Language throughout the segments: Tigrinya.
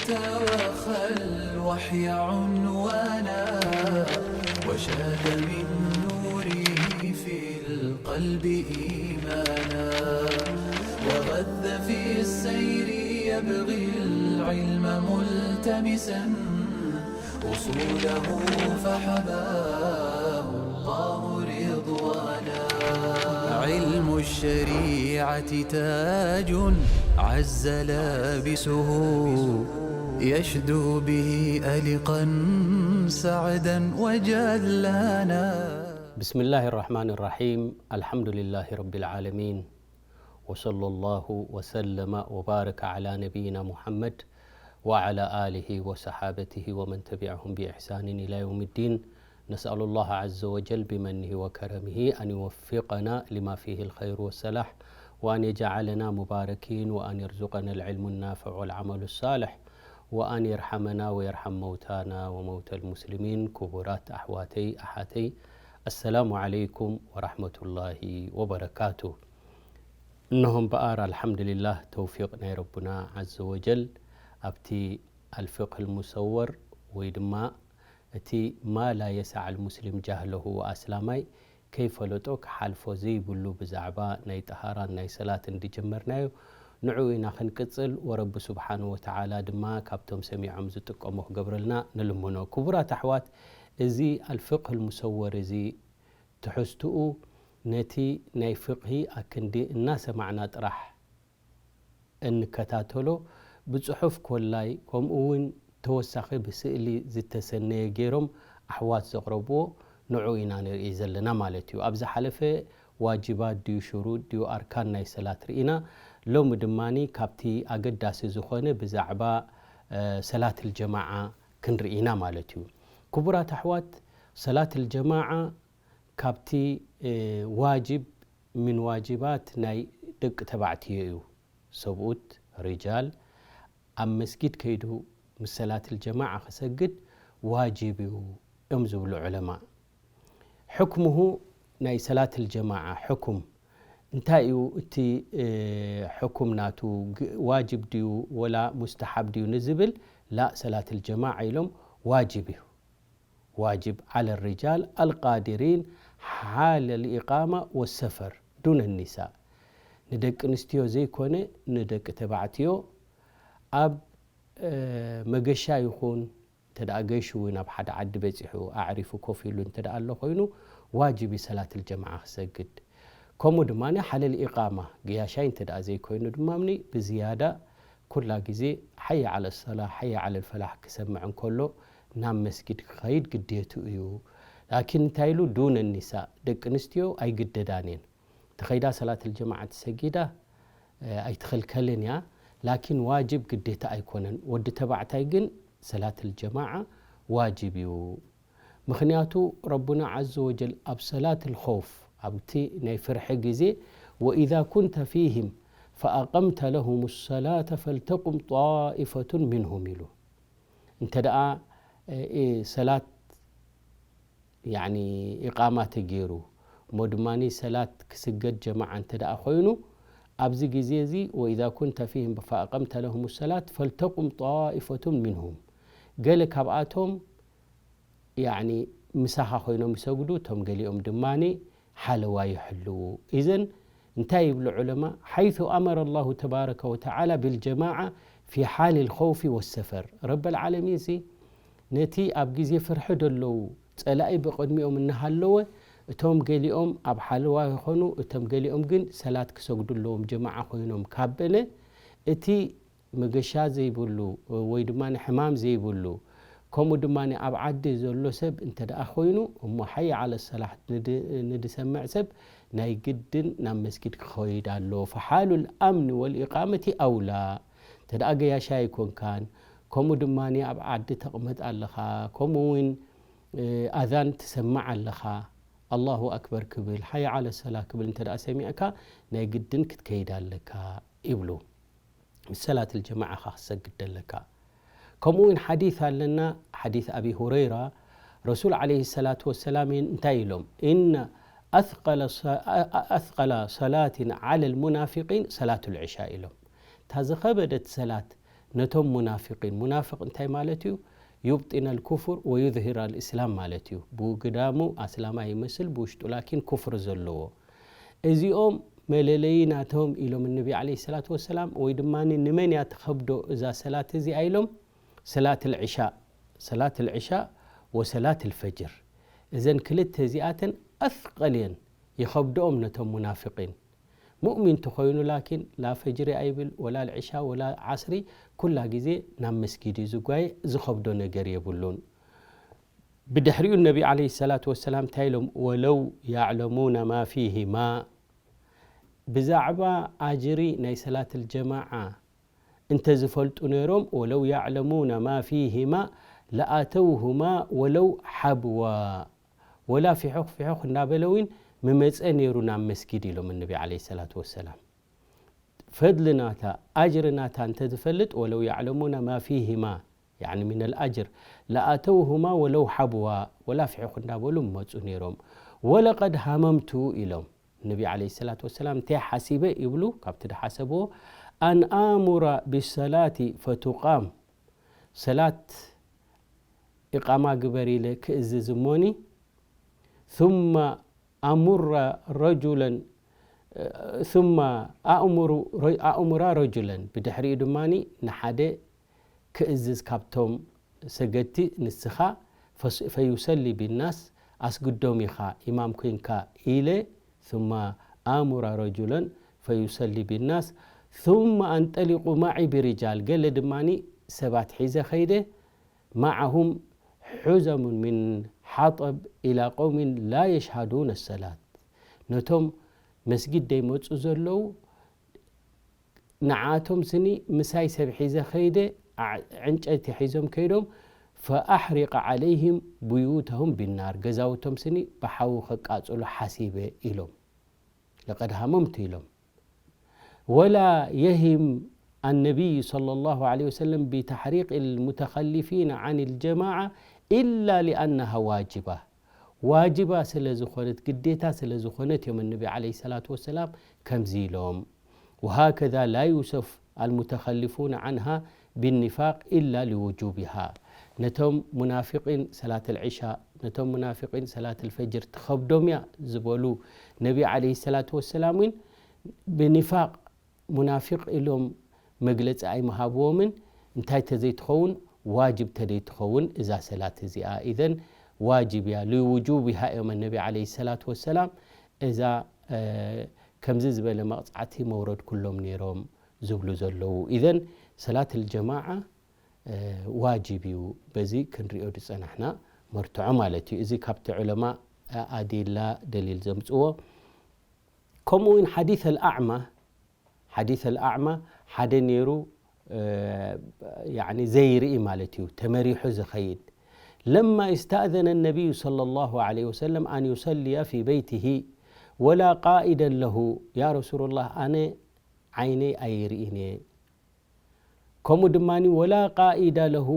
توخى الوحي عنوانا، وشاد من نوره في القلب إيمانا، وغذ في السير يبغي العلم ملتمسا، أصوله فحباه الله رضوانا. علم الشريعة تاج عز لابسه، يشدو به ألقا سعدا وجلانا. بسم الله الرحمن الرحيم. الحمد لله رب العالمين. وصلى الله وسلم وبارك على نبينا محمد وعلى آله وصحابته ومن تبعهم بإحسان إلى يوم الدين. نسأل الله عز وجل بمنه وكرمه أن يوفقنا لما فيه الخير والصلاح، وأن يجعلنا مباركين، وأن يرزقنا العلم النافع والعمل الصالح، وأن يرحمنا ويرحم موتانا وموتى المسلمين. كبرات أحواتي أحاتي، السلام عليكم ورحمة الله وبركاته. እነሆ እምበኣር ኣልሓምዱሊላህ ተውፊቕ ናይ ረቡና ዓዘ ወጀል ኣብቲ ኣልፊቕህ ልሙሰወር ወይ ድማ እቲ ማ ላ የሰዕ ልሙስሊም ጃህለሁ ኣስላማይ ከይፈለጦ ክሓልፎ ዘይብሉ ብዛዕባ ናይ ጠሃራን ናይ ሰላትን ዝጀመርናዮ ንዕኡ ኢና ክንቅጽል። ወረቢ ስብሓን ወተዓላ ድማ ካብቶም ሰሚዖም ዝጥቀሙ ክገብረልና ንልምኖ። ክቡራት ኣሕዋት፣ እዚ ኣልፍቅህ ልሙሰወር እዚ ትሕዝትኡ ነቲ ናይ ፍቅሂ ኣክንዲ እናሰማዕና ጥራሕ እንከታተሎ፣ ብጽሑፍ ኮላይ ከምኡ እውን ተወሳኺ ብስእሊ ዝተሰነየ ገይሮም ኣሕዋት ዘቕረብዎ ንዑ ኢና ንርኢ ዘለና ማለት እዩ። ኣብ ዝሓለፈ ዋጅባት ድዩ ሽሩጥ ድዩ ኣርካን ናይ ሰላት ርኢና፣ ሎሚ ድማ ካብቲ ኣገዳሲ ዝኾነ ብዛዕባ ሰላት ልጀማዓ ክንርኢ ኢና ማለት እዩ። ክቡራት ኣሕዋት፣ ሰላት ልጀማዓ ካብቲ ዋጅብ ምን ዋጅባት ናይ ደቂ ተባዕትዮ እዩ። ሰብኡት ሪጃል ኣብ መስጊድ ከይዱ ምስ ሰላት ልጀማዓ ክሰግድ ዋጅብ እዩ እዮም ዝብሉ ዑለማ። ሕክምሁ ናይ ሰላት ልጀማዓ ሕኩም እንታይ እዩ? እቲ ሕኩም ናቱ ዋጅብ ድዩ ወላ ሙስተሓብ ድዩ ንዝብል፣ ላ፣ ሰላት ልጀማዓ ኢሎም ዋጅብ እዩ። ዋጅብ ዓለ ሪጃል ኣልቃዲሪን ሓለ ልኢቃማ ወሰፈር ዱነ ኒሳእ። ንደቂ ኣንስትዮ ዘይኮነ ንደቂ ተባዕትዮ ኣብ መገሻ ይኹን፣ እንተ ደኣ ገይሹ እውን ኣብ ሓደ ዓዲ በጺሑ ኣዕሪፉ ኮፍ ኢሉ እንተ ደኣ ኣሎ ኮይኑ፣ ዋጅብ እዩ ሰላት ልጀማዓ ክሰግድ። ከምኡ ድማ ሓለ ልኢቃማ፣ ገያሻይ እንተ ደኣ ዘይኮይኑ ድማ ብዝያዳ ኩላ ግዜ ሓየ ዓለ ሰላ ሓየ ዓለ ልፈላሕ ክሰምዕ እንከሎ ናብ መስጊድ ክኸይድ ግዴቱ እዩ። ላኪን እንታይ ኢሉ? ዱነ ኒሳእ፣ ደቂ ኣንስትዮ ኣይግደዳን እየን። ተኸይዳ ሰላት ልጀማዓ ተሰጊዳ ኣይትኽልከልን እያ። ላኪን ዋጅብ ግዴታ ኣይኮነን። ወዲ ተባዕታይ ግን ሰላት ልጀማዓ ዋጅብ እዩ። ምኽንያቱ ረቡና ዓዘ ወጀል ኣብ ሰላት ልኸውፍ፣ ኣብቲ ናይ ፍርሒ ግዜ፣ ወኢዛ ኩንተ ፊህም ፈኣቐምተ ለሁም ሰላተ ፈልተቁም ጣኢፈቱን ሚንሁም ኢሉ። እንተ ደኣ ሰላት ያኒ ኢቃማ ተገይሩ እሞ ድማ ሰላት ክስገድ ጀማዓ እንተ ደኣ ኮይኑ፣ ኣብዚ ግዜ እዚ ወኢዛ ኩንተ ፊህም ፈኣቐምተ ለሁም ሰላት ፈልተቁም ጣኢፈቱን ሚንሁም፣ ገለ ካብኣቶም ያኒ ምሳኻ ኮይኖም ይሰግዱ፣ እቶም ገሊኦም ድማ ሓለዋ ይሕልዉ። ኢዘን እንታይ ይብሉ ዑለማ? ሓይث ኣመረ ላሁ ተባረከ ወተዓላ ብልጀማዓ ፊ ሓል ልኸውፊ ወሰፈር። ረበል ዓለሚን ሲ ነቲ ኣብ ግዜ ፍርሒ ደለዉ ጸላኢ ብቕድሚኦም እናሃለወ፣ እቶም ገሊኦም ኣብ ሓለዋ ይኾኑ፣ እቶም ገሊኦም ግን ሰላት ክሰግዱ ኣለዎም ጀማዓ ኮይኖም ካብ በለ፣ እቲ መገሻ ዘይብሉ ወይ ድማ ሕማም ዘይብሉ፣ ከምኡ ድማ ኣብ ዓዲ ዘሎ ሰብ እንተ ደኣ ኮይኑ፣ እሞ ሓየ ዓለ ሰላሕ ንድ-፣ ንድሰምዕ ሰብ ናይ ግድን ናብ መስጊድ ክኸይድ ኣሎ። ፈሓሉ ልኣምኒ ወልኢቃመቲ ኣውላ። እንተ ደኣ ገያሻ ኣይኮንካን፣ ከምኡ ድማ ኣብ ዓዲ ተቕመጥ ኣለኻ፣ ከምኡ እውን ኣዛን ትሰምዕ ኣለኻ፣ ኣላሁ ኣክበር ክብል፣ ሓየ ዓለ ሰላ ክብል እንተ ደኣ ሰሚዕካ፣ ናይ ግድን ክትከይድ ኣለካ ይብሉ። ምስ ሰላት ልጀማዓ ኢኻ ክትሰግድ ደለካ። ከምኡ እውን ሓዲት ኣለና፣ ሓዲት ኣቢ ሁረይራ፣ ረሱል ዓለይሂ ሰላቱ ወሰላም እንታይ ኢሎም? ኢነ ኣስቀለ ሰ-፣ ኣ-፣ ኣ-፣ ኣስቀለ ሰላትን ዓለ ልሙናፊቂን ሰላቱ ልዕሻ ኢሎም። እታ ዝኸበደት ሰላት ነቶም ሙናፍቂን። ሙናፍቅ እንታይ ማለት እዩ? ዩብጢን ኣልኩፍር ወዩዝሂር ኣልእስላም ማለት እዩ። ብግዳሙ ኣስላማይ ይመስል፣ ብውሽጡ ላኪን ኩፍር ዘለዎ። እዚኦም መለለዪ ናቶም ኢሎም እነቢ ዓለይሂ ሰላቱ ወሰላም፣ ወይ ድማ ንመን እያ ትኸብዶ እዛ ሰላት እዚኣ ኢሎም፣ ሰላት ልዕሻእ፣ ሰላት ልዕሻእ ወሰላት ልፈጅር። እዘን ክልተ እዚኣተን ኣስቀል እየን፣ ይኸብድኦም ነቶም ሙናፍቂን። ሙእሚን ተኾይኑ ላኪን ላ ፈጅሪ ኣይብል፣ ወላ ልዕሻ፣ ወላ ዓስሪ፣ ኩላ ግዜ ናብ መስጊድ እዩ ዝጓየ፣ ዝኸብዶ ነገር የብሉን። ብድሕሪኡ ነቢ ዓለይሂ ሰላቱ ወሰላም እንታይ ኢሎም? "ወለው ያዕለሙነ ማ ፊሂማ"፣ ብዛዕባ ኣጅሪ ናይ ሰላት ልጀማዓ እንተ ዝፈልጡ ነይሮም፣ "ወለው ያዕለሙነ ማ ፊሂማ ለኣተውሁማ ወለው ሓብዋ"፣ ወላ ፊሑኽ ፊሑኽ እናበለ እውን ምመፀ ነይሩ ናብ መስጊድ ኢሎም እነቢ ዓለይሂ ሰላቱ ወሰላም። ፈድሊ ናታ፣ ኣጅሪ ናታ እንተ ዝፈልጥ፣ "ወለው ያዕለሙነ ማ ፊሂማ"፣ ያዕኒ ሚነል ኣጅር፣ "ለኣተውሁማ ወለው ሓብዋ"፣ ወላ ፊሑኽ እንዳበሉ ምመፁ ነይሮም። "ወለቀድ ሃመምቱ" ኢሎም እነቢ ዓለይሂ ሰላቱ ወሰላም፣ "እንታይ ሓሲበ" ይብሉ፣ ካብቲ ድሓሰብዎ፣ "ኣን ኣሙራ ብሰላቲ ፈቱቃም"፣ ሰላት ኢቃማ ግበር ኢለ ክእዝዝ እሞኒ፣ ثم ኣሙረ ረጁለን፣ ثم ኣእሙሩ፣ ኣእሙራ ረጁለን፣ ብድሕሪኡ ድማ ንሓደ ክእዝዝ ካብቶም ሰገድቲ፣ ንስኻ ፈስ-፣ ፈዩሰሊ ቢናስ፣ ኣስግዶም ኢኻ፣ ኢማም ኮይንካ ኢለ፣ ثم ኣሙራ ረጁለን ፈዩሰሊ ቢናስ፣ ثم ኣንጠሊቁ ማዒ ብሪጃል፣ ገለ ድማ ሰባት ሒዘ ኸይደ፣ ማዓሁም ሑዘሙን ሚን ሓጠብ ኢላ ቀውሚን ላ የሽሃዱነ ሰላት፣ ነቶም መስጊድ ደይመፁ ዘለዉ ንዓቶም ስኒ ምሳይ ሰብ ሒዘ ኸይደ፣ ዓ-፣ ዕንጨይቲ ሒዞም ከይዶም፣ ፈኣሕሪቀ ዓለይህም ቡዩተሁም ቢናር፣ ገዛውቶም ስኒ ብሓዊ ኸቃፅሉ ሓሲበ ኢሎም። ለቀድ ሃመምቱ ኢሎም። ወላ የሂም ኣነቢይ ሰለላሁ ዐለይሂ ወሰለም ቢተሕሪቅ ልሙተኸሊፊነ ዐን ልጀማዓ ኢላ ሊኣነሃ ዋጅባ። ዋጅባ ስለ ዝኾነት፣ ግዴታ ስለ ዝኾነት እዮም እነቢ ዐለይሂ ሰላቱ ወሰላም ከምዚ ኢሎም። ወሃከዛ ላ ዩሰፍ ኣልሙተኸልፉነ ዐንሃ ቢኒፋቅ ኢላ ሊውጁቢሃ። ነቶም ሙናፊቂን ሰላት ልዕሻ፣ ነቶም ሙናፊቂን ሰላት ልፈጅር ትኸብዶም እያ ዝበሉ ነቢ ዐለይሂ ሰላቱ ወሰላም እውን ብኒፋቅ ሙናፊቅ ኢሎም መግለጺ ኣይምሃብዎምን። እንታይ ተዘይትኸውን፣ ዋጅብ ተደይትኸውን እዛ ሰላት እዚኣ። ኢዘን ዋጅብ እያ፣ ሊውጁቢሃ እዮም ነቢ ዐለይሂ ሰላቱ ወሰላም እዛ፣ እ፣ ከምዚ ዝበለ መቕጻዕቲ መውረድ ኩሎም ነይሮም ዝብሉ ዘለዉ። ኢዘን ሰላት ልጀማዓ፣ እ፣ ዋጅብ እዩ። በዚ ክንሪኦ ዝጸናሕና መርትዖ ማለት እዩ። እዚ ካብቲ ዑለማ፣ እ፣ ኣዲላ ደሊል ዘምጽዎ። ከምኡ እውን ሓዲስ ኣልኣዕማ፣ ሓዲስ ኣልኣዕማ ሓደ ነይሩ፣ እ፣ ያዕኒ ዘይርኢ ማለት እዩ፣ ተመሪሑ ዝኸይድ። ለማ እስተእዘነ ነቢዩ ሰለላሁ ዐለይሂ ወሰለም ኣን ዩሰልየ ፊ በይቲሂ ወላ ቃኢደን ለሁ፣ ያ ረሱሉላህ፣ ኣነ ዓይነይ ኣይርኢን እየ፣ ከምኡ ድማ ወላ ቃኢዳ ለሁ፣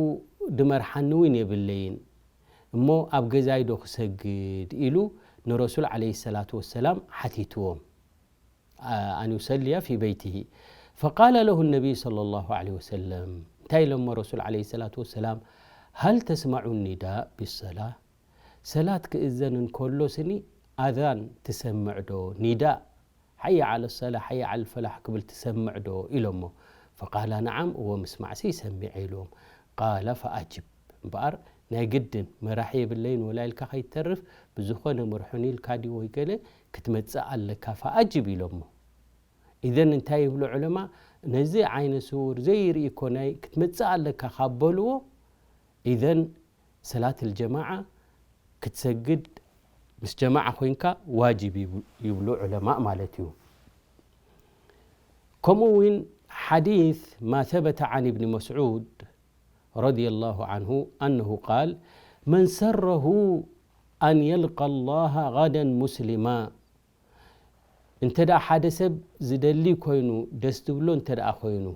ድመርሓኒ እውን የብለይን፣ እሞ ኣብ ገዛይ ዶ ክሰግድ ኢሉ ንረሱል ዐለይሂ ሰላቱ ወሰላም ሓቲትዎም። ኣን ዩሰልየ ፊ በይቲሂ። ፈቃለ ለሁ ነቢይ ሰለላሁ ዐለይሂ ወሰለም፣ እንታይ ኢሎሞ ረሱል ዐለይሂ ሰላቱ ወሰላም? ሀል ተስመዑ ኒዳእ ቢሰላ? ሰላት ክእዘን እንከሎ ስኒ ኣዛን ትሰምዕ ዶ? ኒዳእ፣ ሓየ ዐለ ሰላ፣ ሓየ ዐለ ፈላሕ ክብል ትሰምዕ ዶ? ኢሎሞ። ፈቃለ ነዓም፣ እወ ምስማዕሲ ይሰሚዐ ኢልዎም። ቃለ ፈኣጅብ፣ እምበኣር ናይ ግድን መራሒ የብለይን ወላ ኢልካ ከይትተርፍ፣ ብዝኾነ ምርሑኒ ኢልካ ድዩ ወይ ገለ ክትመጽእ ኣለካ፣ ፈኣጅብ ኢሎሞ። ኢዘን እንታይ ይብሉ ዑለማ? ነዚ ዓይነ ስውር ዘይርኢ እኮ ናይ ክትመጽእ ኣለካ ካብ በልዎ፣ ኢዘን ሰላት ልጀማዓ ክትሰግድ ምስ ጀማዓ ኮይንካ ዋጅብ ይብ-፣ ይብሉ ዑለማ ማለት እዩ። ከምኡ እውን ሓዲስ ማ ሰበተ ዓን እብኒ መስዑድ ረዲየላሁ ዓንሁ ኣነሁ ቃል፣ መን ሰረሁ ኣን የልቃ ላሃ ጋደን ሙስሊማ፣ እንተ ደኣ ሓደ ሰብ ዝደሊ ኮይኑ፣ ደስ ዝብሎ እንተ ደኣ ኮይኑ፣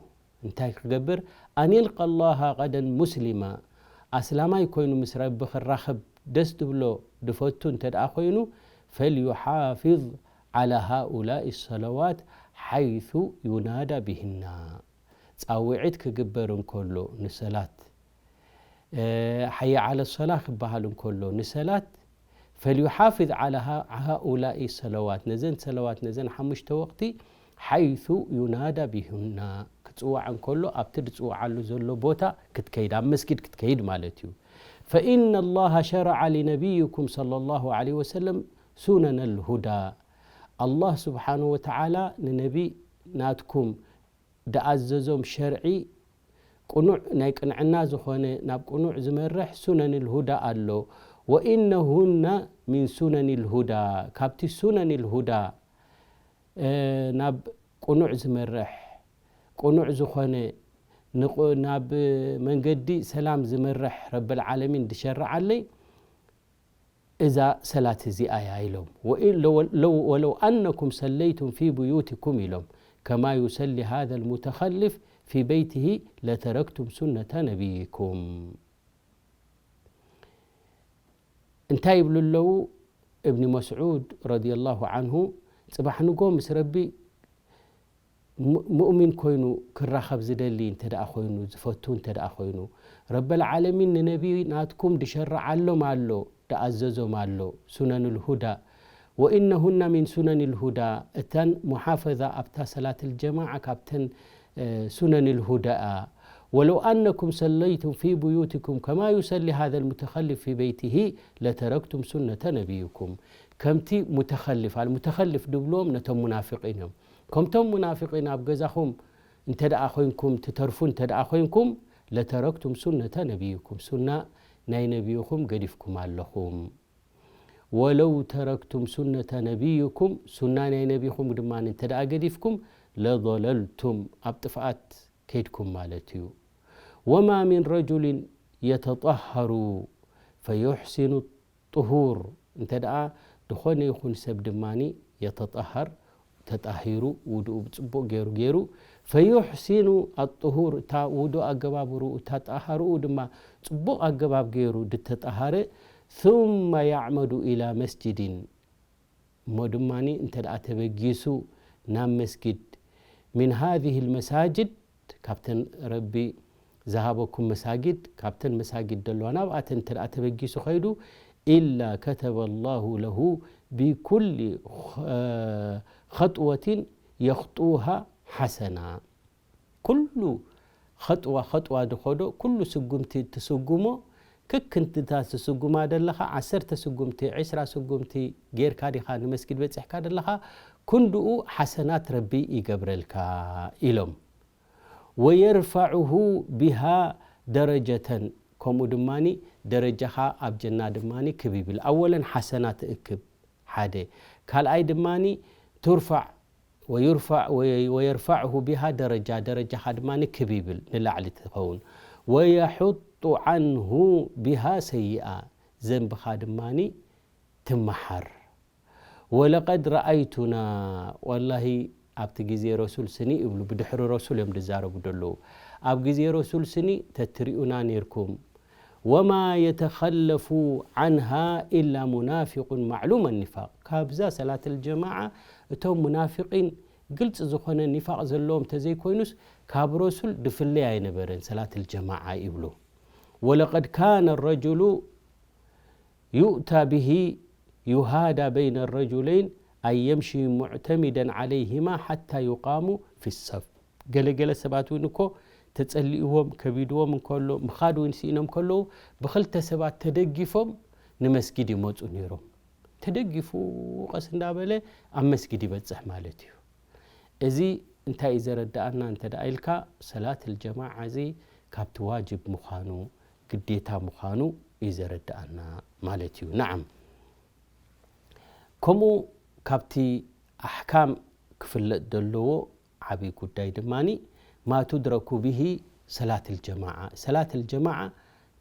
እንታይ ክገብር? ኣን የልቃ ላሃ ጋደን ሙስሊማ፣ ኣስላማይ ኮይኑ ምስ ረቢ ክራኸብ ደስ ዝብሎ፣ ዝፈቱ እንተ ደኣ ኮይኑ፣ ፈልዩሓፊዝ ዓላ ሃኡላኢ ሰለዋት ሓይሱ ዩናዳ ቢሂና። ጻውዒት ክግበር እንከሎ ንሰላት፣ ሓየ ዓለ ሰላ ክበሃል እንከሎ ንሰላት፣ ፈልዩሓፍዝ ዓላ ሃኡላኢ ሰለዋት፣ ነዘን ሰለዋት፣ ነዘን ሓሙሽተ ወቕቲ፣ ሓይሱ ዩናዳ ቢሁና፣ ክጽዋዕ እንከሎ ኣብቲ ዝጽውዓሉ ዘሎ ቦታ ክትከይድ፣ ኣብ መስጊድ ክትከይድ ማለት እዩ። ፈኢነ ላሃ ሸረዐ ሊነቢይኩም ሰለላሁ ዐለይሂ ወሰለም ሱነነ ልሁዳ፣ ኣላህ ስብሓንሁ ወተዓላ ንነቢ ናትኩም ደኣዘዞም ሸርዒ ቅኑዕ፣ ናይ ቅንዕና ዝኾነ፣ ናብ ቅኑዕ ዝመርሕ ሱነን ልሁዳ ኣሎ። ወኢነሁና ሚን ሱነን ልሁዳ፣ ካብቲ ሱነን ልሁዳ ናብ ቅኑዕ ዝመርሕ፣ ቅኑዕ ዝኾነ፣ ናብ መንገዲ ሰላም ዝመርሕ ረብል ዓለሚን ዝሸረዓለይ እዛ ሰላት እዚኣ እያ ኢሎም። ወለው ኣነኩም ሰለይቱም ፊ ብዩትኩም ኢሎም፣ ከማ ዩሰሊ ሃዘ ልሙተኸልፍ ፊ በይትሂ ለተረክቱም ሱነተ ነቢይኩም። እንታይ ይብሉ ኣለዉ? እብኒ መስዑድ ረዲየላሁ ዓንሁ፣ ጽባሕ ንጎ ምስ ረቢ ሙእሚን ኮይኑ ክራኸብ ዝደሊ እንተ ደኣ ኮይኑ፣ ዝፈቱ እንተ ደኣ ኮይኑ፣ ረበል ዓለሚን ንነቢ ናትኩም ድሸርዓሎም ኣሎ፣ ድኣዘዞም ኣሎ፣ ሱነን ልሁዳ፣ ወኢነሁና ሚን ሱነን ልሁዳ፣ እተን ሙሓፈዛ ኣብታ ሰላት ልጀማዓ ካብተን ሱነን ልሁዳ እያ። ወለው ኣነኩም ሰለይቱም ፊ ብዩትኩም ከማ ዩሰሊ ሃዘ ልሙተኸልፍ ፊ በይትሂ ለተረክቱም ሱነተ ነቢይኩም። ከምቲ ሙተኸልፍ፣ ኣልሙተኸልፍ ድብልዎም ነቶም ሙናፍቂን እዮም። ከምቶም ሙናፍቂን ኣብ ገዛኹም እንተ ደኣ ኮይንኩም ትተርፉ እንተ ደኣ ኮይንኩም፣ ለተረክቱም ሱነተ ነቢይኩም፣ ሱና ናይ ነቢይኹም ገዲፍኩም ኣለኹም። ወለው ተረክቱም ሱነተ ነቢይኩም፣ ሱና ናይ ነቢይኹም ድማ እንተ ደኣ ገዲፍኩም፣ ለضለልቱም፣ ኣብ ጥፍኣት ከይድኩም ማለት እዩ። ወማ ሚን ረጁሊን የተጠሃሩ ፈዩሕሲኑ ጥሁር፣ እንተ ደኣ ዝኾነ ይኹን ሰብ ድማ የተጠሃር፣ ተጣሂሩ፣ ውዱኡ ብጽቡቕ ገይሩ ገይሩ፣ ፈዩሕሲኑ ኣጥሁር፣ እታ ውዱእ ኣገባብሩ፣ እታ ጣሃርኡ ድማ ጽቡቕ ኣገባብ ገይሩ ድተጣሃረ፣ ثم يعمد إلى مسجد፣ እሞ ድማ እንተ ደኣ ተበጊሱ ናብ መስጊድ፣ ሚን ሃዚህ ልመሳጅድ፣ ካብተን ረቢ ዝሃበኩም መሳጊድ፣ ካብተን መሳጊድ ደለዋ ናብኣተን እንተ ደኣ ተበጊሱ ኸይዱ፣ ኢላ ከተበ ላሁ ለሁ ቢኩሊ ኸጥወትን የኽጡሃ ሓሰና። ኩሉ ኸጥዋ ኸጥዋ ድኸዶ፣ ኩሉ ስጉምቲ ትስጉሞ፣ ክክንትታት ትስጉማ ደለኻ፣ ዓሰርተ ስጉምቲ፣ ዕስራ ስጉምቲ ጌርካ ዲኻ ንመስጊድ በጺሕካ ደለኻ፣ ክንድኡ ሓሰናት ረቢ ይገብረልካ ኢሎም። ወየርፋዑሁ ቢሃ ደረጀተን፣ ከምኡ ድማ ደረጃኻ ኣብ ጀና ድማ ክብ ይብል። ኣወለን ሓሰና ትእክብ፣ ሓደ። ካልኣይ ድማ ቱርፋዕ፣ ወዩርፋዕ፣ ወየ-፣ ወየርፋዕሁ ቢሃ ደረጃ፣ ደረጃኻ ድማ ክብ ይብል፣ ንላዕሊ ትኸውን። ወየሑጡ ዓንሁ ቢሃ ሰይኣ፣ ዘንብኻ ድማ ትመሓር። ወለቀድ ረኣይቱና፣ ወላሂ ኣብቲ ግዜ ረሱል ስኒ ይብሉ፣ ብድሕሪ ረሱል እዮም ዝዛረቡ ዘለዉ። ኣብ ግዜ ረሱል ስኒ ተትሪኡና ኔርኩም። ወማ የተኸለፉ ዓንሃ ኢላ ሙናፊቁን ማዕሉመ ኒፋቅ። ካብዛ ሰላት ልጀማዓ እቶም ሙናፊቂን ግልፂ ዝኾነ ኒፋቅ ዘለዎም ተዘይኮይኑስ ካብ ረሱል ድፍለይ ኣይነበረን ሰላት ልጀማዓ ይብሉ። ወለቀድ ካነ ረጁሉ ዩእታ ብሂ ዩሃዳ በይነ ረጁለይን ኣን የምሺ ሙዕተሚደን ዓለይሂማ ሓታ ዩቃሙ ፊ ሰፍ። ገለገለ ሰባት እውን እኮ ተጸሊእዎም፣ ከቢድዎም እንከሎ፣ ምኻድ እውን ስኢኖም ከለዉ፣ ብኽልተ ሰባት ተደጊፎም ንመስጊድ ይመጹ ነይሮም። ተደጊፉ ቀስ እንዳበለ ኣብ መስጊድ ይበጽሕ ማለት እዩ። እዚ እንታይ እዩ ዘረድኣና እንተ ደኣ ኢልካ፣ ሰላት ልጀማዓ እዚ ካብቲ ዋጅብ ምዃኑ፣ ግዴታ ምዃኑ እዩ ዘረድኣና ማለት እዩ። ነዓም፣ ከምኡ ካብቲ ኣሕካም ክፍለጥ ዘለዎ ዓብዪ ጉዳይ ድማ ማ ቱድረኩ ብሂ ሰላት ልጀማዓ። ሰላት ልጀማዓ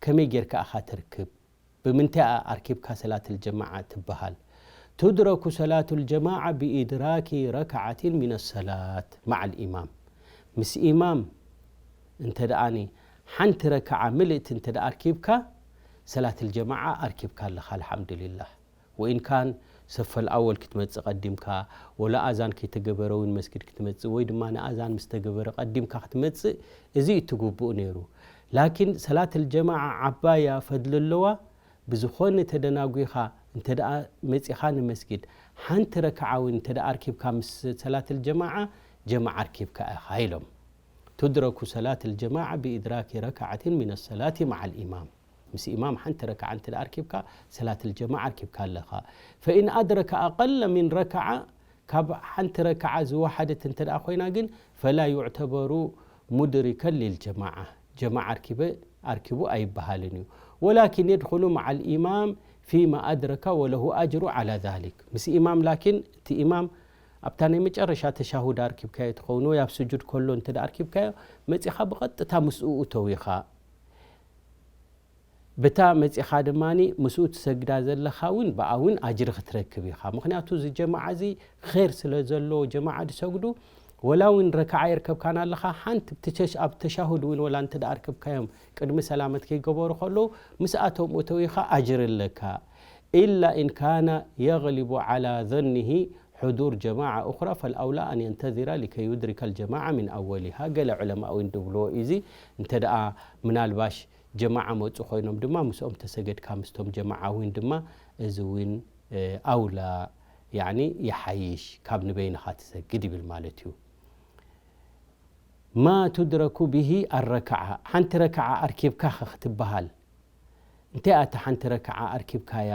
ከመይ ጌርካ ኢኻ ትርክብ? ብምንታይ ኣርኪብካ ሰላት ልጀማዓ ትበሃል? ቱድረኩ ሰላቱ ልጀማዓ ብኢድራኪ ረክዓትን ሚነ ሰላት መዓ ልኢማም። ምስ ኢማም እንተ ደኣኒ ሓንቲ ረክዓ ምልእቲ እንተ ደኣ ኣርኪብካ፣ ሰላት ልጀማዓ ኣርኪብካ ኣለኻ፣ ኣልሓምዱሊላህ። ወኢን ካን ሰፈል ኣወል ክትመጽእ ቀዲምካ፣ ወላ ኣዛን ከይተገበረ እውን መስጊድ ክትመጽእ፣ ወይ ድማ ንኣዛን ምስ ተገበረ ቀዲምካ ክትመጽእ፣ እዚ እዩ እቲ ግቡእ ነይሩ። ላኪን ሰላት ኣልጀማዓ ዓባያ ፈድሊ ኣለዋ። ብዝኾነ ተደናጒኻ እንተ ደኣ መጺኻ ንመስጊድ፣ ሓንቲ ረክዓ እውን እንተ ደኣ ኣርኪብካ ምስ ሰላት ኣልጀማዓ፣ ጀማዓ ኣርኪብካ ኢኻ ኢሎም። ቱድረኩ ሰላት ኣልጀማዓ ብኢድራኪ ረክዓትን ሚነ ሰላቲ መዓ ልኢማም። ምስ ኢማም ሓንቲ ረክዓ እንተ ደኣ ኣርኪብካ፣ ሰላት ኣልጀማዓ ኣርኪብካ ኣለኻ። ፈኢን ኣድረከ ኣቀለ ሚን ረክዓ፣ ካብ ሓንቲ ረክዓ ዝወሓደት እንተ ደኣ ኮይና ግን፣ ፈላ ዩዕተበሩ ሙድሪከን ሊልጀማዓ፣ ጀማዓ ኣርኪበ፣ ኣርኪቡ ኣይበሃልን እዩ። ወላኪን የድኹሉ መዓ ልኢማም ፊማ ኣድረከ ወለሁ ኣጅሩ ዓላ ዛሊክ። ምስ ኢማም፣ ላኪን እቲ ኢማም ኣብታ ናይ መጨረሻ ተሻሁድ ኣርኪብካዮ ትኸውን፣ ወይ ኣብ ስጁድ ከሎ እንተ ደኣ ኣርኪብካዮ፣ መጺኻ ብቐጥታ ምስኡ እተው ኢኻ። ብታ መጺኻ ድማ ምስኡ ትሰግዳ ዘለኻ እውን ብኣ እውን ኣጅሪ ክትረክብ ኢኻ። ምኽንያቱ እዚ ጀማዓ እዚ ኼር ስለ ዘለዎ ጀማዓ ዝሰግዱ፣ ወላ እውን ረክዓ የርከብካን ኣለኻ፣ ሓንቲ ብቲ ተሽ-፣ ኣብ ተሻሁድ እውን ወላ እንተ ደኣ ኣርክብካዮም ቅድሚ ሰላመት ከይገበሩ ከለዉ ምስኣቶም እተው ኢኻ ኣጅሪ ኣለካ። ኢላ ኢን ካነ የግሊቡ ዓላ ዘኒሂ ሕዱር ጀማዓ ኡኽራ ፈልኣውላ ኣን የንተዚራ ሊከይ ዩድሪከ ልጀማዓ ሚን ኣወሊሃ። ገለ ዑለማ እውን ድብልዎ እዩ። እዚ እንተ ደኣ ምናልባሽ ጀማዓ መጹ ኮይኖም ድማ ምስኦም ተሰገድካ ምስቶም ጀማዓ እውን ድማ እዚ እውን፣ እ፣ ኣውላ፣ ያዕኒ ይሓይሽ ካብ ንበይንኻ ትሰግድ ይብል ማለት እዩ። ማ ቱድረኩ ብሂ ኣረክዓ፣ ሓንቲ ረክዓ ኣርኪብካ ኸ ክትበሃል፣ እንታይ እያ እታ ሓንቲ ረክዓ ኣርኪብካያ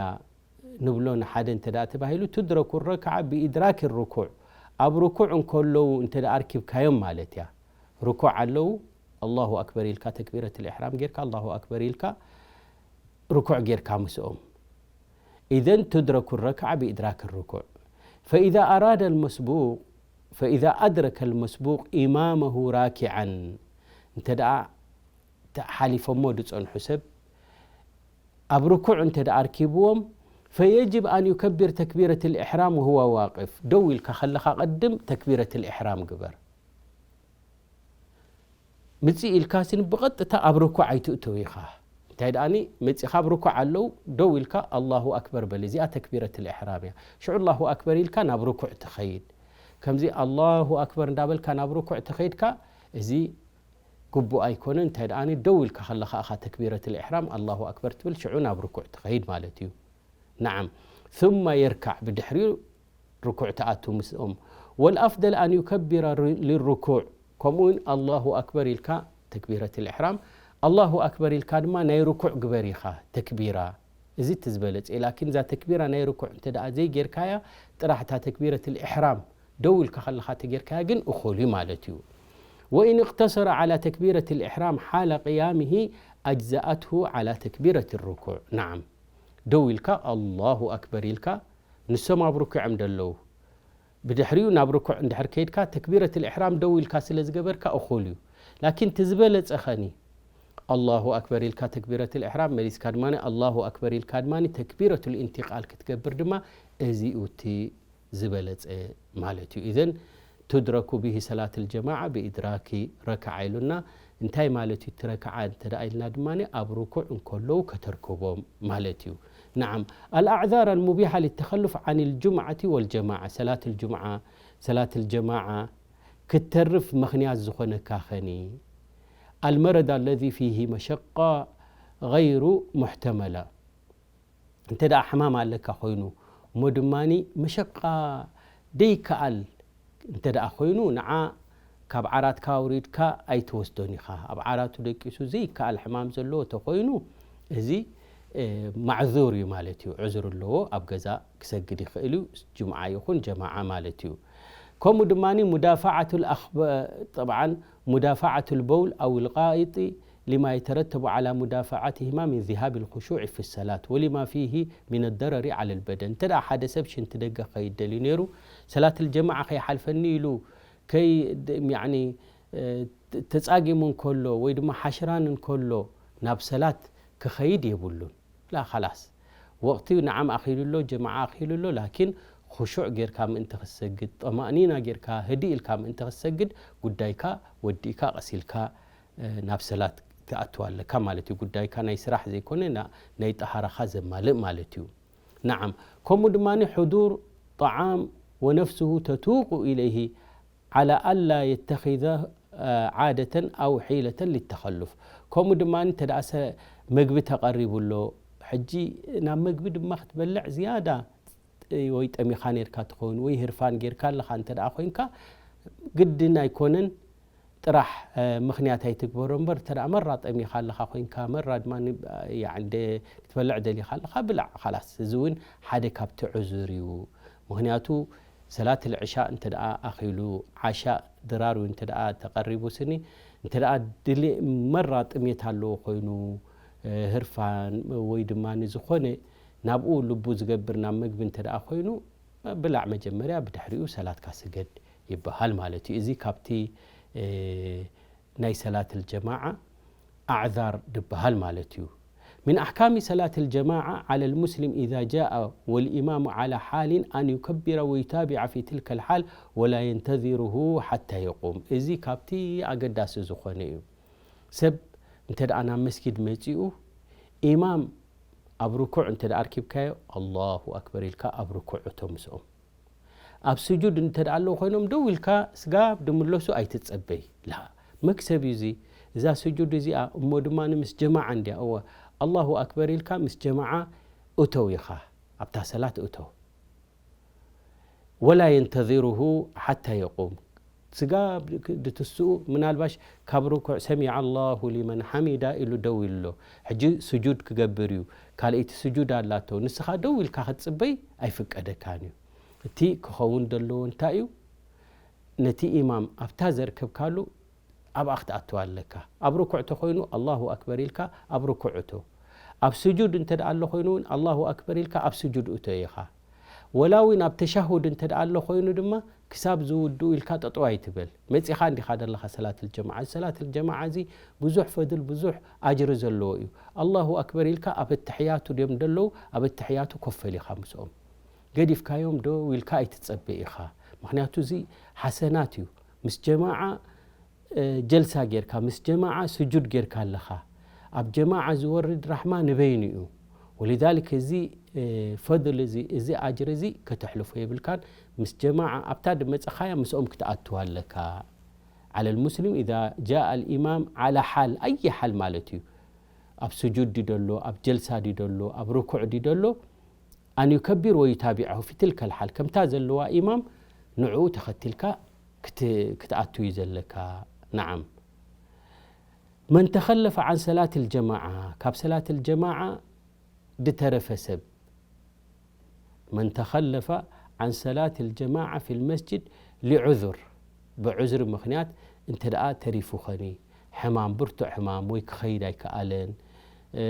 ንብሎ ንሓደ እንተ ደኣ ተባሂሉ፣ ቱድረኩ ረክዓ ብኢድራክ ርኩዕ፣ ኣብ ርኩዕ እንከለዉ እንተ ደኣ ኣርኪብካዮም ማለት እያ። ርኩዕ ኣለዉ፣ ኣላሁ ኣክበር ኢልካ፣ ተክቢረት ልኢሕራም ጌርካ፣ ኣላሁ ኣክበር ኢልካ፣ ርኩዕ ጌርካ ምስኦም። ኢዘን ቱድረኩ ረክዓ ብኢድራክ ርኩዕ። ፈኢዛ ኣራደ ልመስቡቅ፣ ፈኢዛ ኣድረከ ልመስቡቅ ኢማመሁ ራኪዓን፣ እንተ ደኣ ተ-፣ ሓሊፎሞ ዝጸንሑ ሰብ ኣብ ርኩዕ እንተ ደኣ ኣርኪብዎም፣ ፈየጅብ ኣን ዩከቢር ተክቢረት ልኢሕራም ወሁወ ዋቅፍ፣ ደው ኢልካ ከለኻ ቅድም ተክቢረት ልኢሕራም ግበር። ምጽእ ኢልካ ስን ብቐጥታ ኣብ ርኩዕ ኣይትእተው ኢኻ። እንታይ ደኣኒ መጺኻ ኣብ ርኩዕ ኣለዉ፣ ደው ኢልካ ኣላሁ ኣክበር በል። እዚኣ ተክቢረት ልኢሕራም እያ። ሽዑ ኣላሁ ኣክበር ኢልካ ናብ ርኩዕ ትኸይድ። ከምዚ ኣላሁ ኣክበር እንዳበልካ ናብ ርኩዕ ተኸይድካ፣ እዚ ግቡእ ኣይኮነን። እንታይ ደኣኒ ደው ኢልካ ከለኻ ኢኻ ተክቢረት ልኢሕራም ኣላሁ ኣክበር ትብል፣ ሽዑ ናብ ርኩዕ ትኸይድ ማለት እዩ። ነዓም። ثم يركع፣ ብድሕሪኡ ርኩዕ ትኣቱ ምስኦም። والأفضل أن يكبر للركوع، ከምኡ እውን ኣላሁ ኣክበር ኢልካ ተክቢረት ልኢሕራም፣ ኣላሁ ኣክበር ኢልካ ድማ ናይ ርኩዕ ግበር ኢኻ ተክቢራ። እዚ እቲ ዝበለጸ እዩ። ላኪን እዛ ተክቢራ ናይ ርኩዕ እንተ ደኣ ዘይጌርካያ፣ ጥራሕ እታ ተክቢረት ልኢሕራም ደው ኢልካ ከለኻ ተጌርካያ ግን እኹል እዩ ማለት እዩ። وإن اقتصر على تكبيرة الإحرام حال قيامه أجزأته على تكبيرة الركوع. نعم. ደው ኢልካ ኣላሁ ኣክበር ኢልካ፣ ንሶም ኣብ ርኩዕ እዮም ደለዉ። ብድሕሪኡ ናብ ርኩዕ እንድሕር ከይድካ፣ ተክቢረት ልኢሕራም ደው ኢልካ ስለ ዝገበርካ እኹል እዩ። ላኪን እቲ ዝበለጸ ኸኒ፣ ኣላሁ ኣክበር ኢልካ ተክቢረት ልኢሕራም መሊስካ ድማ ኣላሁ ኣክበር ኢልካ ድማ ተክቢረቱ ልኢንቲቃል ክትገብር ድማ፣ እዚኡ እቲ ዝበለጸ ማለት እዩ። ኢዘን ቱድረኩ ብሂ ሰላት ልጀማዓ ብኢድራኪ ረክዓ ኢሉና። እንታይ ማለት እዩ እቲ ረክዓ እንተ ደኣ ኢልና ድማ፣ ኣብ ርኩዕ እንከለዉ ከተርክቦም ማለት እዩ። ነዓም። ኣልኣዕዛር ኣልሙቢሓ ሊተኸሉፍ ዓን ልጁምዓቲ ወልጀማዓ፣ ሰላት ልጁምዓ፣ ሰላት ልጀማዓ ክትተርፍ ምኽንያት ዝኾነካ ኸኒ፣ ኣልመረድ ኣለዚ ፊሂ መሸቃ ገይሩ ሙሕተመላ፣ እንተ ደኣ ሕማም ኣለካ ኮይኑ፣ እሞ ድማኒ መሸቃ ደይከኣል እንተ ደኣ ኮይኑ፣ ንዓ ካብ ዓራትካ ኣውሪድካ ኣይትወስዶን ኢኻ። ኣብ ዓራቱ ደቂሱ ዘይከኣል ሕማም ዘለዎ ተኾይኑ፣ እዚ፣ እ፣ ማዕዙር እዩ ማለት እዩ። ዕዙር ኣለዎ፣ ኣብ ገዛ ክሰግድ ይኽእል እዩ፣ ጅምዓ ይኹን ጀማዓ ማለት እዩ። ከምኡ ድማኒ ሙዳፋዓቱ ልኣኽበ-፣ ጠብዓን ሙዳፋዓቱ ልበውል ኣው ልቃኢጢ ሊማ የተረተቡ ዓላ ሙዳፋዓትሂማ ሚን ዚሃብ ልኹሹዕ ፊ ሰላት ወሊማ ፊሂ ሚን ደረሪ ዓለ ልበደን። እንተ ደኣ ሓደ ሰብ ሽንቲ ደገ ክኸይድ ደልዩ ነይሩ፣ ሰላት ልጀማዓ ከይሓልፈኒ ኢሉ ከይ-፣ ድ-፣ ያዕኒ፣ እ፣ ተ-፣ ተጻጊሙ እንከሎ ወይ ድማ ሓሽራን እንከሎ ናብ ሰላት ክኸይድ የብሉን። ላ፣ ኻላስ። ወቕቲ ነዓም ኣኺሉ ኣሎ፣ ጀማዓ ኣኺሉ ኣሎ፣ ላኪን ኹሹዕ ጌርካ ምእንቲ ክትሰግድ፣ ጠማእኒና ጌርካ፣ ህድእ ኢልካ ምእንቲ ክትሰግድ፣ ጉዳይካ ወዲእካ፣ ቀስ ኢልካ፣ እ፣ ናብ ሰላት ትኣቱ ኣለካ ማለት እዩ። ጉዳይካ ናይ ስራሕ ዘይኮነ፣ ና-፣ ናይ ጠሃራኻ ዘማልእ ማለት እዩ። نعم، ከምኡ ድማ حضور طعام ونفسه تتوق إليه على ألا يتخذ عادة أو حيلة للتخلف. ከምኡ ድማ እንተ ደኣ ሰ-፣ መግቢ ተቐሪቡ ኣሎ፣ ሕጂ ናብ መግቢ ድማ ክትበልዕ ዝያዳ ወይ ጠሚኻ ነርካ ትኸውን ወይ ህርፋን ጌርካ ኣለኻ እንተ ደኣ ኮይንካ፣ ግድን ኣይኮነን ጥራሕ፣ እ፣ ምኽንያት ኣይትግበሮ እምበር፣ እንተ ደኣ መራ ጠሚኻ ኣለኻ ኮይንካ፣ መራ ድማ ን-፣ ያዕኒ ደ-፣ ክትበልዕ ደሊኻ ኣለኻ፣ ብላዕ፣ ኻላስ። እዚ እውን ሓደ ካብቲ ዕዙር እዩ። ምኽንያቱ ሰላት ልዕሻእ እንተ ደኣ ኣኺሉ፣ ዓሻእ ድራር እንተ ደኣ ተቐሪቡ ስኒ፣ እንተ ደኣ ድሊ-፣ መራ ጥሜት ኣለዎ ኮይኑ፣ እ፣ ህርፋን ወይ ድማ ንዝኾነ ናብኡ ልቡ ዝገብር ናብ መግቢ እንተ ደኣ ኮይኑ፣ ብላዕ መጀመርያ፣ ብድሕሪኡ ሰላትካ ስገድ ይበሃል ማለት እዩ። እዚ ካብቲ፣ እ፣ ናይ ሰላት الجماعة ኣዕዛር ድበሃል ማለት እዩ። من أحكام صلاة الجماعة على المسلم إذا جاء والإمام على حال أن يكبر ويتابع في تلك الحال ولا ينتظره حتى يقوم። እዚ ካብቲ ኣገዳሲ ዝኾነ እዩ። ሰብ እንተ ደኣ ናብ መስጊድ መጺኡ፣ ኢማም ኣብ ርኩዕ እንተ ደኣ ኣርኪብካዮ፣ ኣላሁ ኣክበር ኢልካ ኣብ ርኩዕ እቶ ምስኦም። ኣብ ስጁድ እንተ ደኣ ኣለዉ ኮይኖም፣ ደው ኢልካ ስጋብ ድምለሱ ኣይትጸበይ። ላ፣ መክሰብ እዩ እዚ። እዛ ስጁድ እዚኣ እሞ ድማ ምስ ጀማዓ እንድያ። እወ፣ ኣላሁ ኣክበር ኢልካ ምስ ጀማዓ እተው ኢኻ ኣብታ ሰላት እተው። ولا ينتظره حتى يقوم። ስጋ ድትስኡ ምናልባሽ ካብ ርኩዕ ሰሚዐ ኣላሁ ሊመን ሓሚዳ ኢሉ ደው ኢሉ ኣሎ። ሕጂ ስጁድ ክገብር እዩ። ካልኣይቲ ስጁድ ኣላቶ። ንስኻ ደው ኢልካ ክትጽበይ ኣይፍቀደካን እዩ። እቲ ክኸውን ዘለዎ እንታይ እዩ? ነቲ ኢማም ኣብታ ዘርከብካሉ ኣብኣ ክትኣትዋ ኣለካ። ኣብ ርኩዕ ተኾይኑ ኣላሁ ኣክበር ኢልካ ኣብ ርኩዕ እቶ። ኣብ ስጁድ እንተ ደኣ ኣሎ ኮይኑ እውን ኣላሁ ኣክበር ኢልካ ኣብ ስጁድ እቶ ኢኻ። ወላ እውን ኣብ ተሻሁድ እንተ ደኣ ኣሎ ኮይኑ ድማ ክሳብ ዝውድኡ ኢልካ ጠጠው ኣይትበል። መጺኻ እንዲኻ ዘለኻ ሰላት ልጀማዓ። ሰላት ልጀማዓ እዚ ብዙሕ ፈድል፣ ብዙሕ ኣጅሪ ዘለዎ እዩ። ኣላሁ ኣክበር ኢልካ ኣብ ኣተሕያቱ ድዮም ደለዉ፣ ኣብ ኣተሕያቱ ኮፍ በል ኢኻ ምስኦም። ገዲፍካዮም ደው ኢልካ ኣይትጸበ ኢኻ። ምኽንያቱ እዚ ሓሰናት እዩ። ምስ ጀማዓ፣ እ፣ ጀልሳ ጌርካ፣ ምስ ጀማዓ ስጁድ ጌርካ ኣለኻ። ኣብ ጀማዓ ዝወርድ ራሕማ ንበይኑ እዩ። ወሊዛሊክ እዚ፣ እ፣ ፈድል እዚ፣ እዚ ኣጅሪ እዚ ከተሕልፎ የብልካን። ምስ ጀማዓ ኣብታ ድመጸኻያ ምስኦም ክትኣትዋ ኣለካ። على المسلم إذا جاء الإمام على حال، أي حال ማለት እዩ። ኣብ ስጁድ ድዩ ደሎ፣ ኣብ ጀልሳ ድዩ ደሎ፣ ኣብ ርኩዕ ድዩ ደሎ፣ أن يكبر ويتابعه في تلك الحال، ከምታ ዘለዋ ኢማም ንዕኡ ተኸቲልካ ክት-፣ ክትኣቱ እዩ ዘለካ። نعم. من تخلف عن صلاة الجماعة، ካብ ሰላት الجماعة ድተረፈ ሰብ። من تخلف عن صلاة الجماعة في المسجد لعذر، ብዑዝሪ ምኽንያት እንተ ደኣ ተሪፉ ኸኒ፣ ሕማም፣ ብርቱዕ ሕማም ወይ ክኸይድ ኣይከኣለን፣ እ፣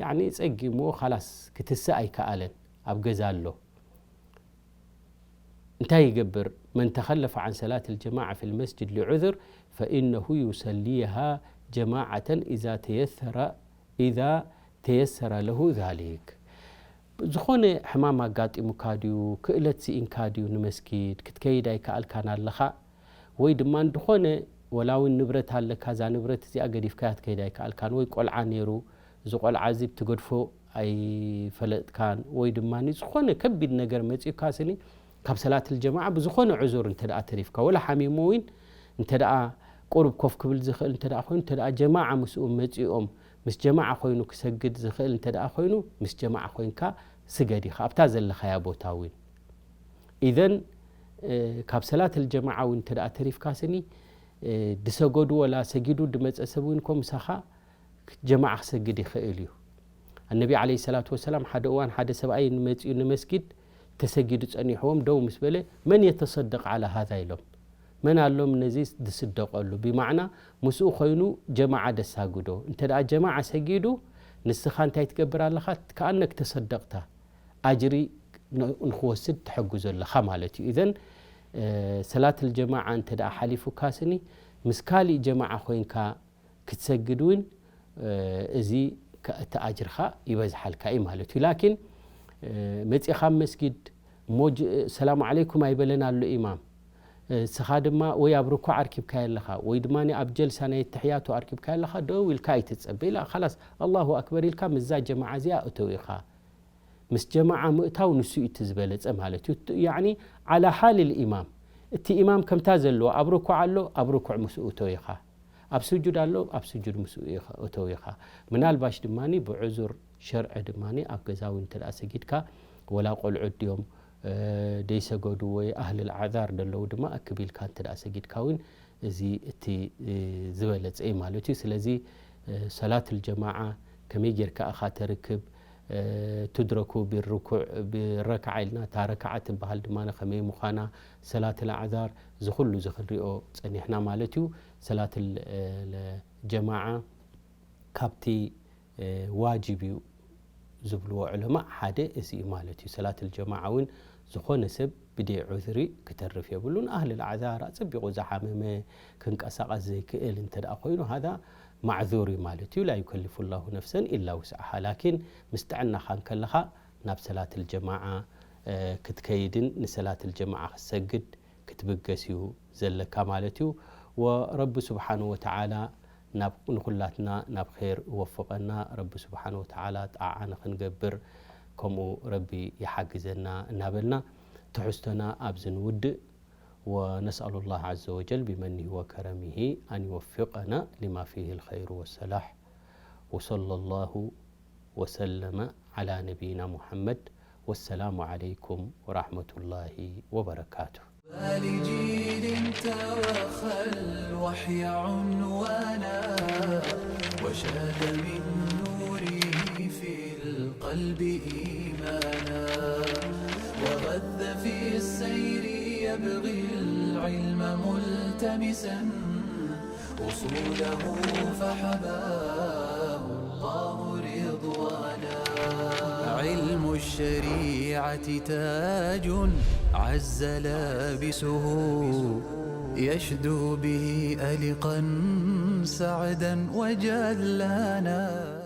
ያዕኒ ጸጊምዎ ኻላስ ክትስእ ኣይከኣለን፣ ኣብ ገዛ ኣሎ። እንታይ ይገብር? من تخلف عن صلاة الجماعة في المسجد لعذر فإنه يصليها جماعة إذا تيسر، إذا تيسر له ذلك. ዝኾነ ሕማም ኣጋጢሙካ ድዩ? ክእለት ስኢንካ ድዩ? ንመስጊድ ክትከይድ ኣይከኣልካን ኣለኻ? ወይ ድማ እንድኾነ ወላ እውን ንብረት ኣለካ፣ እዛ ንብረት እዚኣ ገዲፍካያ ክትከይድ ኣይከኣልካን፣ ወይ ቆልዓ ነይሩ፣ እዚ ቆልዓ እዚ ብትገድፎ ኣይፈለጥካን፣ ወይ ድማ ዝኾነ ከቢድ ነገር መጺኡካ ስኒ፣ ካብ ሰላት ልጀማዓ ብዝኾነ ዕዙር እንተ ደኣ ተሪፍካ፣ ወላ ሓሚሙ እውን እንተ ደኣ ቁሩብ ኮፍ ክብል ዝኽእል እንተ ደኣ ኮይኑ፣ እንተ ደኣ ጀማዓ ምስኡ መጺኦም፣ ምስ ጀማዓ ኮይኑ ክሰግድ ዝኽእል እንተ ደኣ ኮይኑ፣ ምስ ጀማዓ ኮይንካ ስገድ ኢኻ፣ ኣብታ ዘለኻያ ቦታ እውን። ኢዘን፣ እ፣ ካብ ሰላት ልጀማዓ እውን እንተ ደኣ ተሪፍካ ስኒ፣ እ፣ ድሰገዱ ወላ ሰጊዱ ድመጸ ሰብ እውን እኮ ምሳኻ ጀማዓ ክሰግድ ይኽእል እዩ። ኣነቢ ዓለይሂ ሰላቱ ወሰላም ሓደ እዋን ሓደ ሰብኣይ መጺኡ ንመስጊድ ተሰጊዱ ጸኒሕዎም ደው ምስ በለ፣ "መን የተሰደቕ ዓላ ሃዛ?" ኢሎም። መን ኣሎም ነዚ ዝስደቐሉ? ብማዕና ምስኡ ኮይኑ ጀማዓ ደሳግዶ። እንተ ደኣ ጀማዓ ሰጊዱ ንስኻ እንታይ ትገብር ኣለኻ? ከኣነክ ተሰደቕታ ኣጅሪ ን-፣ ንኽወስድ ትሕግዞ ኣለኻ ማለት እዩ። ኢዘን፣ እ፣ ሰላት ልጀማዓ እንተ ደኣ ሓሊፉካ ስኒ ምስ ካሊእ ጀማዓ ኮይንካ ክትሰግድ እውን፣ እ፣ እዚ ከ-፣ እቲ ኣጅርኻ ይበዝሓልካ እዩ ማለት እዩ። ላኪን፣ እ፣ መጺኻ ኣብ መስጊድ እሞ ጅ-፣ ሰላም ዓለይኩም ኣይበለን ኣሎ ኢማም። እ፣ እስኻ ድማ ወይ ኣብ ርኩዕ ኣርኪብካዮ ኣለኻ፣ ወይ ድማ ኣብ ጀልሳ ናይ ተሕያቱ ኣርኪብካዮ ኣለኻ፣ ደው ኢልካ ኣይትጸበ። ኢላ፣ ኻላስ፣ ኣላሁ ኣክበር ኢልካ ምስዛ ጀማዓ እዚኣ እተው ኢኻ። ምስ ጀማዓ ምእታው ንሱ እዩ እቲ ዝበለጸ ማለት እዩ። ያዕኒ ዓላ ሓል ልኢማም፣ እቲ ኢማም ከምታ ዘለዎ ኣብ ርኩዕ ኣሎ፣ ኣብ ርኩዕ ምስኡ እተው ኢኻ፣ ኣብ ስጁድ ኣሎ፣ ኣብ ስጁድ ምስኡ ኢኻ- እተው ኢኻ። ምናልባሽ ድማ ብዕዙር ሸርዒ ድማ ኣብ ገዛ እውን እንተ ደኣ ሰጊድካ፣ ወላ ቆልዑት ድዮም ደይሰገዱ ወይ ኣህል ልዓዛር ደለዉ ድማ ኣክብ ኢልካ እንተ ደኣ ሰጊድካ እውን እዚ እቲ ዝበለጸ እዩ ማለት እዩ። ስለዚ ሰላት ልጀማዓ ከመይ ጌርካ ኢኻ ተርክብ? ትድረኩ ብርኩዕ ብረክዓ ኢልና፣ እታ ረክዓ ትበሃል ድማ ከመይ ምዃና፣ ሰላት ልኣዕዛር፣ እዚ ኩሉ እዚ ክንሪኦ ጸኒሕና ማለት እዩ። ሰላት ጀማዓ ካብቲ ዋጅብ እዩ ዝብልዎ ዑለማ ሓደ እዚ እዩ ማለት እዩ። ሰላት ልጀማዓ እውን ዝኾነ ሰብ ብደይ ዑዝሪ ክተርፍ የብሉን። ኣህል ልኣዕዛር፣ ኣጸቢቑ ዝሓመመ፣ ክንቀሳቐስ ዘይክእል እንተ ደኣ ኮይኑ፣ ሃዛ ማዕዙር እዩ ማለት እዩ። ላ ዩከልፉ ላሁ ነፍሰን ኢላ ውስዓሃ። ላኪን ምስ ጥዕናኻ እንከለኻ ናብ ሰላት ልጀማዓ ክትከይድን ንሰላት ልጀማዓ ክትሰግድ ክትብገስ እዩ ዘለካ ማለት እዩ። ወረቢ ስብሓንሁ ወተዓላ ናብ ንኹላትና ናብ ኸይር ይወፍቐና። ረቢ ስብሓንሁ ወተዓላ ጣዓ ንኽንገብር ከምኡ ረቢ ይሓግዘና እናበልና ትሕዝቶና ኣብዚ ንውድእ። ونسأل الله عز وجل بمنه وكرمه أن يوفقنا لما فيه الخير والصلاح. وصلى الله وسلم على نبينا محمد. والسلام عليكم ورحمة الله وبركاته. لجيل توخى الوحي عنوانا، وشاد من نوره في القلب إيمانا، وغذ في السير يبغي العلم ملتمسا، أصوله فحباه الله رضوانا. علم الشريعة تاج عز لابسه، يشدو به ألقا سعدا وجلانا.